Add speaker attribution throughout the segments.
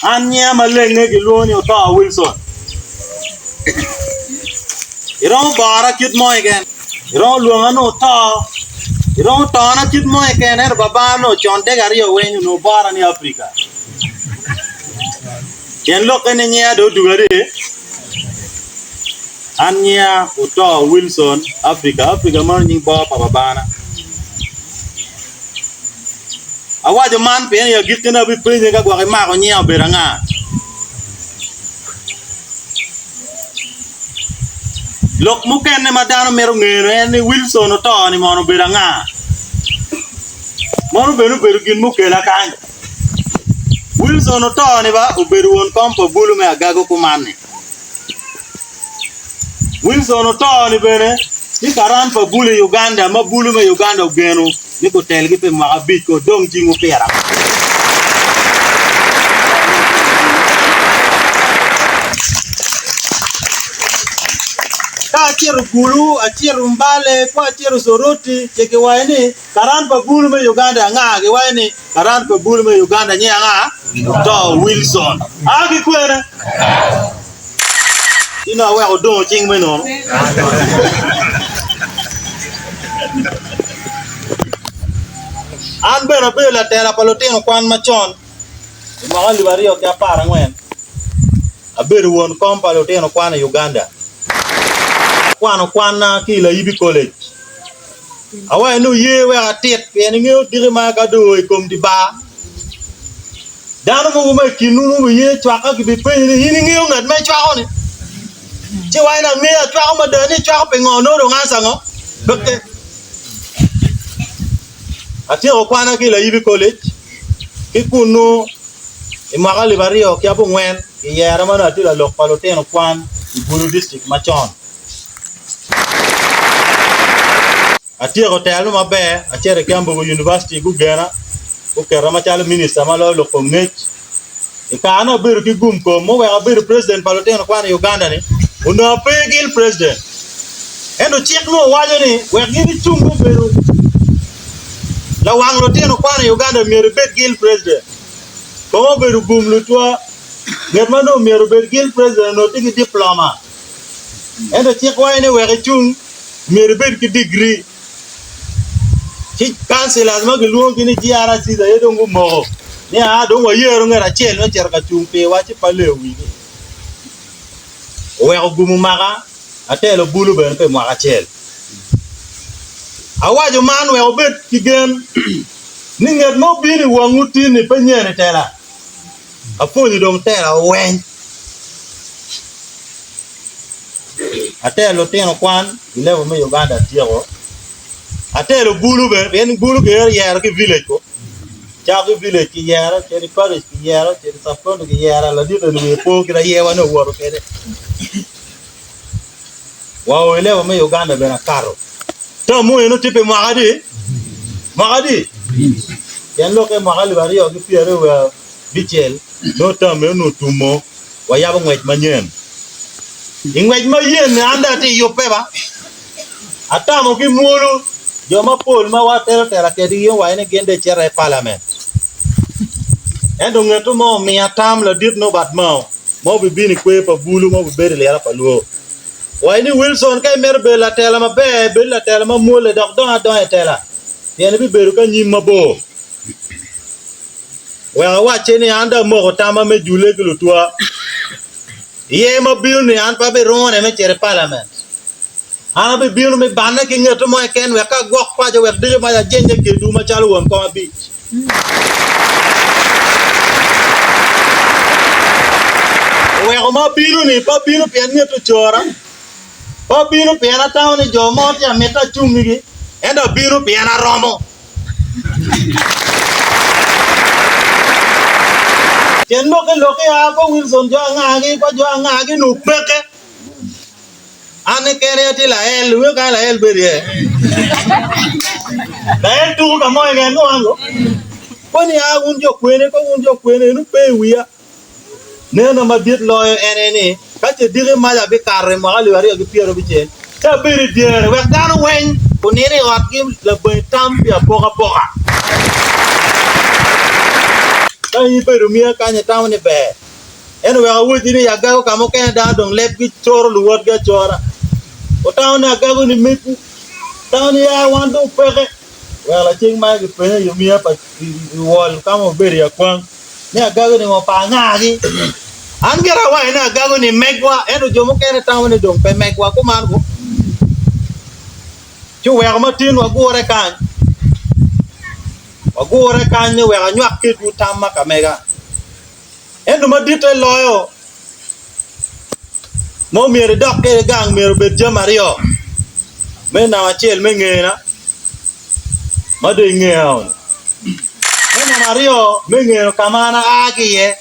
Speaker 1: An nyinga malenge gilwongo ni Oto Wilson. Iromo bora kit mo keken, iromo lwonga ni Oto, iromo tona kit mo keken ento babana onongo con dege aryo weng onongo bora ni Africa. Pien lokke ni nyinga dong odugo adi? An nyinga Oto Wilson Africa, Africa mano nying bor pa babana. Awaco man pien i agikkine abipenye ka gwok imako nyinga obedo anga. Lok mukene ma dano mito ngeyone en ni Wilson oto-ni mono obedo anga? Mono bene obedo gin mukela kany. Wilson oto-ni ba obedo won kom pa bulu me Agago kuman-ni. Wilson oto-ni bene tye karan pa bulu i Uganda ma bulu me Uganda ogeno ni gutelgi pi mwaka abic ko dong tingo pira. Ka acito Gulu, acito Mbale, ka acito Soroti, ci giwaco ni karan pa bulu me Uganda anga? Giwaco ni karan pa bulu me Uganda nyinge anga? Oto Wilson. A ki kwene? Ci nongo aweko odongo cing me nono. An bene abedo latela pa lutino kwan macon i mwaka alip aryo ki aparangwen. Abedo won kom pa lutino kwan i Uganda. Akwano kwanna ki i Layibi College. Awaco ni oye wek atit pien ingeyo diki ma ka dong oo i kom dye bar, dano mogo ma i kinwu mubiye cwaka gibipenyi ni, 'In ingeyo ngat ma icwako-ni? Ci iwaco ni, 'Angeyo, acwako mada. Ni icwako pingo? Nongo dong ansa ngo? Peke. Atyeko kwana ki i Layibi College ki kunnu i mwaka alip aryo ki abongwen kiyera ma nongo atye lalok pa lutino kwan i Gulu District macon. Atyeko telo maber, acito i Kyambogo University gugena, guketa macalo minista ma loyo lok kom ngec. I kare ma abedo ki gum kom ma oweko abedo president pa lutino kwan i Uganda ni, onongo ape gil president. Ento cik nongo waco ni wek in icung me bedo lawang lutino kwan i Uganda myero ibed gil president. Kong obedo gum lutwa, ngat ma nongo myero obed gil president onongo tye ki diploma. Ento cik waco ni wek icung myero ibed ki digri. Ci councillors ma gilwongogi ni GRCs aye dong gumoko ni aa dong wayero ngat acel me cito ka cung piwa ci pe aleyo wigi. Oweko gum omaka atelo bulu bene pi mwaka acel. Awaco man wek wubed ki gen ni ngat ma obino i wangwu tin-ni pe nyen i tela. Apwonyo dong tela weng. Atelo lutino kwan i level me Uganda atyeko. Atelo bulu bene pien bulu kiyero yero ki village ko. Cako ki village kiyero, cito i parish kiyero, cito i sub county kiyero, ladit eni wiye po kit ayewa ni owoto kwede. Wa o i level me Uganda bene akato. Term eno tye pi mwaka adi? Mwaka adi? Pien lokke mwaka alip aryo ki pyeraryo wiye abicel nongo term eno nongo otumo wayabo ngwec manyen. I ngwec mayen-ni an dong atye yubbe ba. Atamo ki mwolo jo mapol ma watelo tela kedgi gin owaco ni gin dong ecito i palament. Ento ngeto mo omiya tam ladit Nobert Mao ma obibino i kwer pa bulu ma obibedo i lira pa lwor. Owaco ni Wilson ka imito bedo latela maber, bed latela ma mwolle dok dong adonga i tela pien ibibedo ki anyim mabor. Wek awacce ni an dong amoko tamma me julle ki lutwa. Iye ma bino-ni an pe abirune me cito i palament. An abibino me banne ki ngeto mo keken wek ka agwok paco wek diki mac ajenye kedwu macalo won kom abic. Oweko ma abino-ni pe abino pien ngeto ocora, pe abino pien atamo ni jo mo tye ka mita acungigi, ento abino pien aromo. Tyen lokke lokke a pa Wilson jo angagi pa jo angagi nongo peke. An keken aye atye lael, iwinjo kany lael bedo iye? Lael tuko ka mo keken nongo an go. Koni a wun jo kwene, ko wun jo kwene, eno pe i wiya. Nena madit loyo en aye ni, ka ce diki mac abikato i mwaka alip aryo ki pyerabicel, ci abedo i dyere wek dano weng gunin i otgi labongo tam pi apokapoka. Ka in ibedo omiya kany itamo ni ber, ento wek awoci ni i agago ka mukene dano dong lebgi coro luwotgi acora. Otamo ni agago ni megwu, tamo ni ya wan dong peke. Wek laceng ma gipenyo i omiya pa i wol ka ma obedo i akwang ni agago ni ngo pa angagi. An gira awaco ni agago ni megwa, ento jo mukene tamo ni dong pe megwa kuman ko. Ci oweko matin wagure kany. Wagure kany ni wek anywak kedwu tam ma ka mega. Ento maditte loyo ma omyero idok kwede gang myero obed jami aryo. Me namba acel me ngena ma dong ingeya-ni. Me namba aryo me ngeyo ka ma an aa ki iye.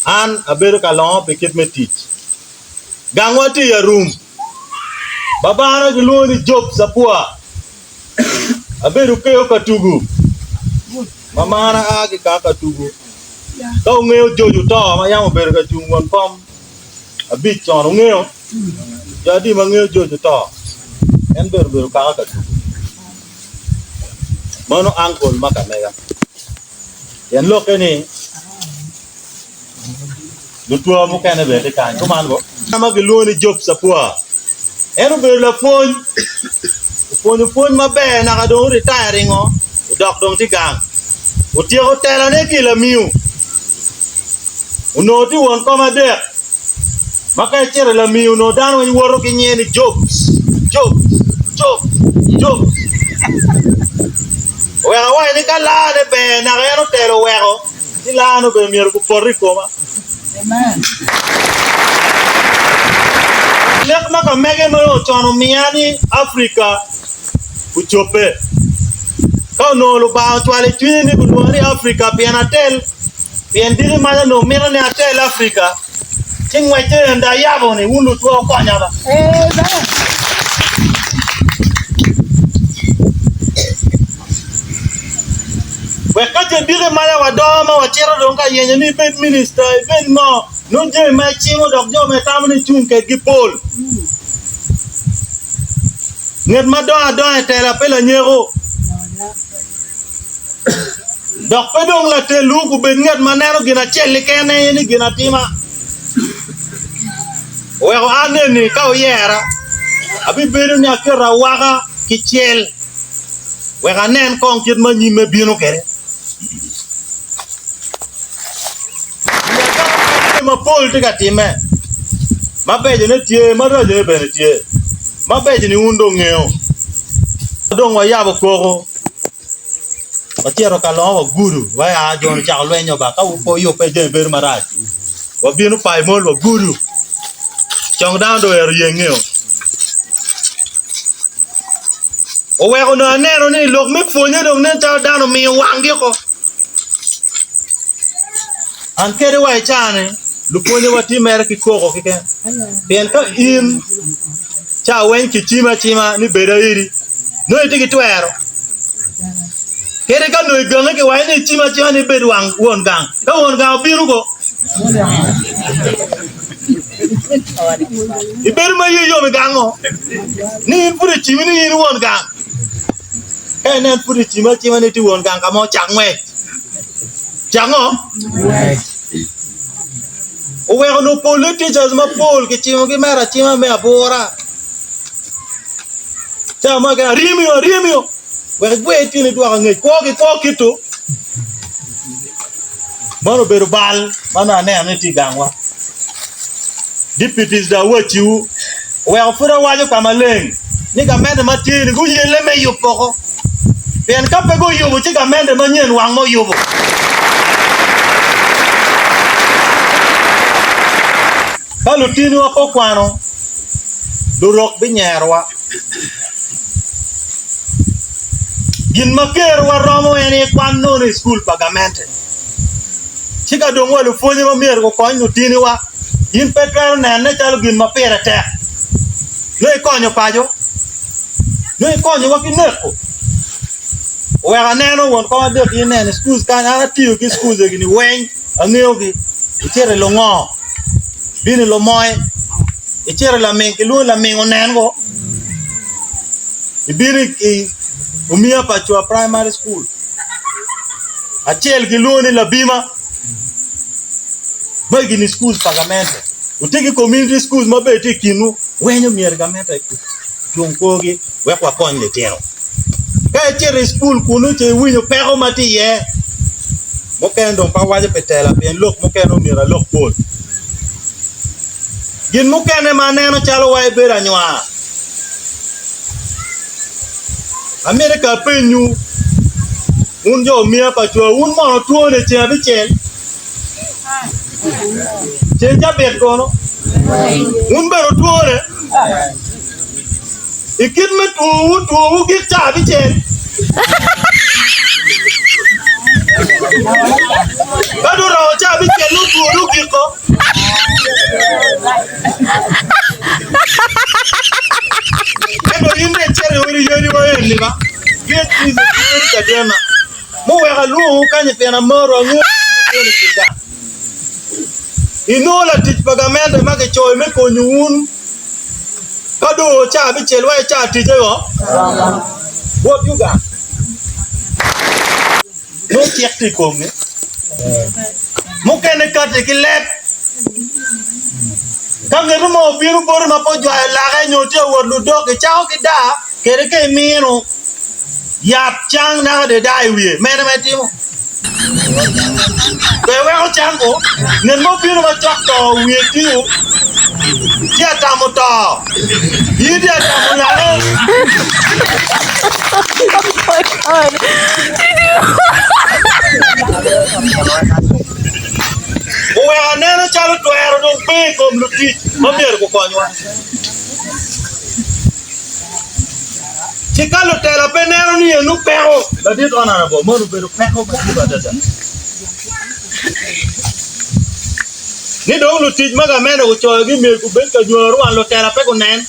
Speaker 1: An abedo ka longo pi kit me tic. Gangwa tye i Arum. Babana gilwongo ni Job Capua. Abedo keyo ka tugu. Mamana a ki ka ka tugu. Ka wungeyo Jojo to ma yam obedo ka cung won kom abic con, wungeyo? Jo adi ma ngeyo Jojo to? En bene obedo kaka ka tugu. Mano uncle ma ka mega. Pien lokke ni Lutwo mukene bene tye kany. Kuman bo. Ma gilwongo ni Job Capua. En obedo lapwony. Opwonyo pwony maber naka dong oritaya ringo odok dong tye gang. Otyeko telane ki i lamiu. Onongo tye won kom adek. Ma ka icito i lamiu onongo dano weng woto ki nyinge ni Jobs, Jobs, Jobs, Jobs. Oweko awaco ni ka laane ber naka en otelo oweko. Ci laa-nu bene myero gupot i koma. Lek ma ka mege ma onongo con omiya ni Afrika ocobbe. Ka onongo Lubanga ocwalo i cwinye ni gulwonga ni Afrika pien atel, pien diki maca onongo mito ni atel Afrika, ci ngwecce en dong ayabo-ni, wun lutwa wukonya ba. Wek ka ce diki maca wadongo ma wacito dong ka yenyo ni ibed minista, ibed ngo, nongo jami ma icimo dok jo ma itamo ni icung kedgi pol. Nget ma dongo adonga i tela pe lanyeko, dok pe dong latelwu gubed nget ma neno gin acel keken aye ni gin atima. Oweko an eni ka wuyera, abibedo ni aketo awaka ki cel. Wek anen kong kit ma nyimme bino kwede. Jami mapol tye ka timme, mabecone tye, maracone bene tye. Mabeco-ni wun dong wungeyo. Dong wayabo koko, wacito ka longo wagudo, waya jo-ni ocako lwenyo ba, ka pe wuyubbe jami bedo marac. Wabino Paimol wagudo, cong dano dong oero yengeo. Oweko onongo aneno ni lok me pwonye dong nen calo dano omiyo wanggi oko. An kadi wa i caa-ni, lupwonyewa tye mere ki koko keken. Pien ka in ca weng kicimi acima ni bed airi, nongo itye ki twero. Kadi ka nongo i gangi kiwaco ni icim acima ni ibed wang won gang, ka won gang obino ko, Ibedo ma iyi yom i gango ni in pud icimi ni in won gang. Ka inen pud icimi acima ni itye won gang ka mo cak ngwec. Cak ngo? Oweko nongo polle teachers mapol kicimogi mere acima me abura. Ca mo keken aryemio aryemio wek igwe tyeni idwok angec kwo ki kwo kito. Meno obedo bal ma nongo aneno ni tye i gangwa. Deputies dong awacciwu oweko pud awaco ka maleng ni gamente ma tye-ni guyelle me yubo woko pien ka pe guyubo ci gamente manyen wang ma oyubo. Ka lutiniwa pe okwano, lurok binyerowa. Gin ma kerowa romo en aye kwan nono i cukul pa gamente. Ci ka dong wa lupwonye ma myero gukony lutiniwa, in pe itwero nenone calo gin ma pire tek nongo ikonyo paco, nongo ikonyowa ki neko. Oweko aneno won kom adek in ineno i cukul kany, an atiyo ki cukul egi-ni weng. Angeyogi, icito i lungo, bino i lumoe, icito i laming, kilwongo laming onen go, ibino i Omiya Pacwa Primary School. Acel gilwongo ni Labima. Magi gini schools pa gamente. Wutye ki community schools ma bene tye i kinwu. Weny myero gamente ocung korgi wek wakony litino. Ka icito i cukul kunu ci iwinyo peko ma tye iye. Mukene dong pe awaco pi tela pien lok mukene omyero alok pol. Gin mukene ma aneno calo wa ibedo anywar. Amito ka apenywu, wun jo omiya pa cwa, wun mono twone ceng abicel? Ceng cabit kono? Wun bene wutwone? I kit me twowu, twowu gik ca abicel. Ka dong oromo ca abicel nongo twoni ogiko. Ento in dong icito i odi yadi wa eni ba, gin Kricito gitye cadenna, muweko alwongowu kany pien amaro angeyo ni wutye i kin gang. Inongo latic pa gamente ma kicoyo me konyo wun ka dong oo ca abicel wa ica ticce go? Wot Uganda. Nongo cik tye i komgi. Mukene kati ki leb. Ka ngeto mo obino boti ma pe ojwayo lake nyo tye awot ludok, icako ki daa kede ka imino yat cang naka de daa i wiye. Mene ma itimo? Pe weko cango nget ma obino ma cok to wiye tiyo tye atamo to in tye atamo lake. Oweko aneno calo twero dong pe i kom lutic ma myero gukonywa. Ci ka lutela pe neno ni eno peko, ladit honorable, meno obedo peko madit adada. Ni dong lutic ma gamente gucoyogi myero gubed ka nywaro wan lutela pe gunen.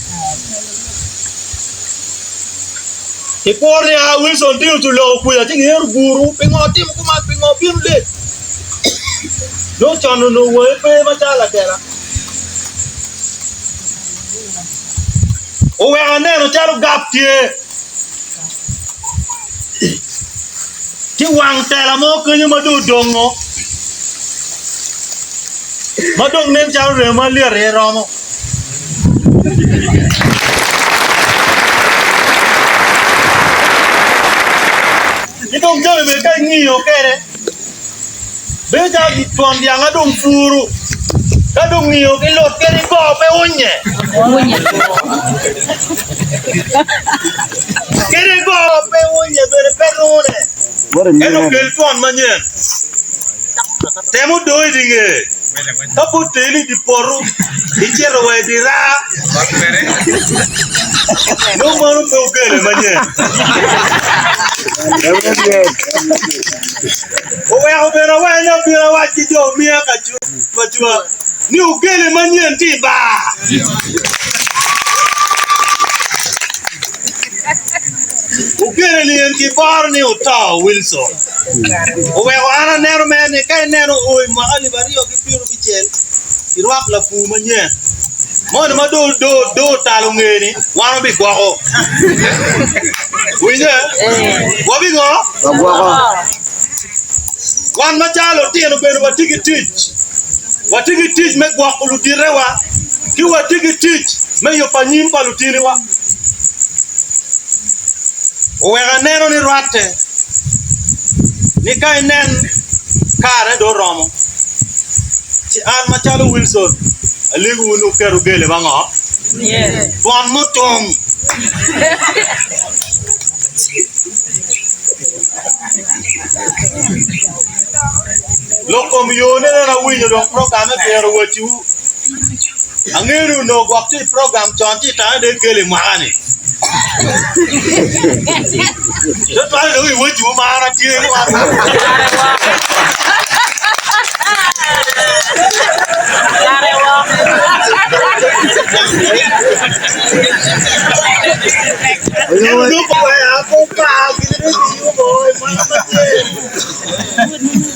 Speaker 1: Kikuro ni a Wilson tye oculoko kuca ci giyero guru pingo timo kuman pingo bino late. Nongo con onongo wangi pe macalo latela. Oweko aneno calo gap tye. Tye wang tela mo kenyo ma dong odongo ma dong nen calo remo malyet aye romo. Ki dong jami bene ka ingiyo kwede Bedo calo twon dyang ma dong puru, ka dong ngiyo ki lut kadi goo pe unye. Kadi goo pe unye bene pe rune. Ento kel twon manyen, tem odo i di nge. Ka pe oteli i dye poto, icito wa i dye raa, nongo mano pe okele manyen. Oweko bene awene ni abino awac ki jo miya kacua ni okele manyen tye i bar. Okele ni en kiboro ni oto Wilson. Oweko an aneno mere ni ka ineno o i mwaka alip aryo ki pyerabicel irwak lapur manyen moni ma dong do otalo nge ni wan wabigwoko. Winye? Wabingo?
Speaker 2: Wagwoko.
Speaker 1: Wan macalo lutino bene watye ki tic. Watye ki tic me gwoko luditewa ki watye ki tic me yubo anyim pa lutiniwa. Oweko aneno ni rwatte ni ka inen kare dong oromo, ci an macalo Wilson alegowu ni wuket ogele ma ngo? Twon mutung! Lok kom yone nen awinyo dong program me piro waciwu. Angeyo ni onongo gwok tye i program con ci itane dong ikelo i mwaka-ni. Tutwal dong iwaciwu ma an atye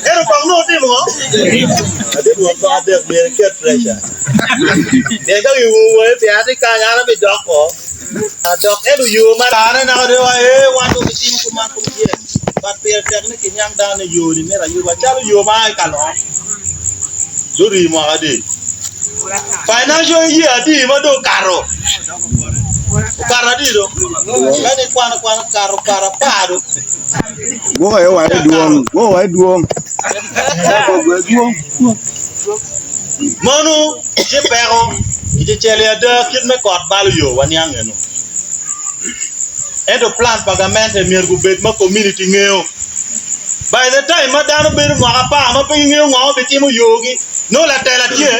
Speaker 1: Ento kong nongo otimo ngo? Ladit won kong adek myero iket pressure. Pien ka giwuo wai pien atye kany an abidoko. Adok ento yo ma kare naka dong ee wan dong gitimo kuman kuman. But pire tek ni kinyang dano ni yo ni mito ayuba calo yo ma a i Kalongo dong rii mwaka adi? Financial year adi ma dong okato? Okato adi dong? Ka ni kwano kwana okato okato apar dong.
Speaker 2: Gwok aye wa dwong, gwok wa dwong. Dwong.
Speaker 1: Mano tye peko i cecel i ada kit me kot balo yo waniang eno. Ento plan pa gamente myero gubed ma community ngeyo. By the time ma dano bedo mwaka apar ma pe gingeyo ngo bitimo yogi, nongo latela tye.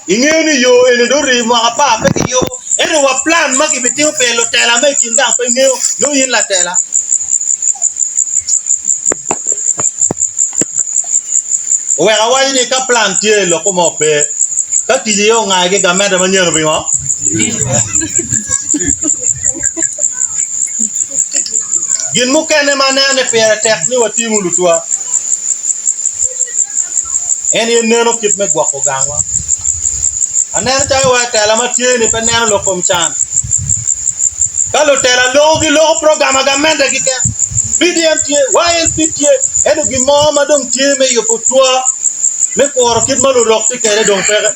Speaker 1: Ingeyo ni yo eni dong ori mwaka apar pe kiyubo, ento wa plan ma kibitimo pi lutela me i kin gang pe ngeyo, nongo in latela. Oweko awaco ni ka plan tye lok mo pe, ka tic aye ongayo ki gamente manyen obingo? Gin mukene ma aneno ni pire tek ni watim lutwa en aye neno kit me gwoko gangwa. Aneno calo wa tela ma tye ni pe neno lok kom can. Ka lutela loko giloko program a gamente keken. PDM tye, YLP tye, ento gin mo ma dong tye me yubo twa me kuro kit ma lurok tye kwede dong peke.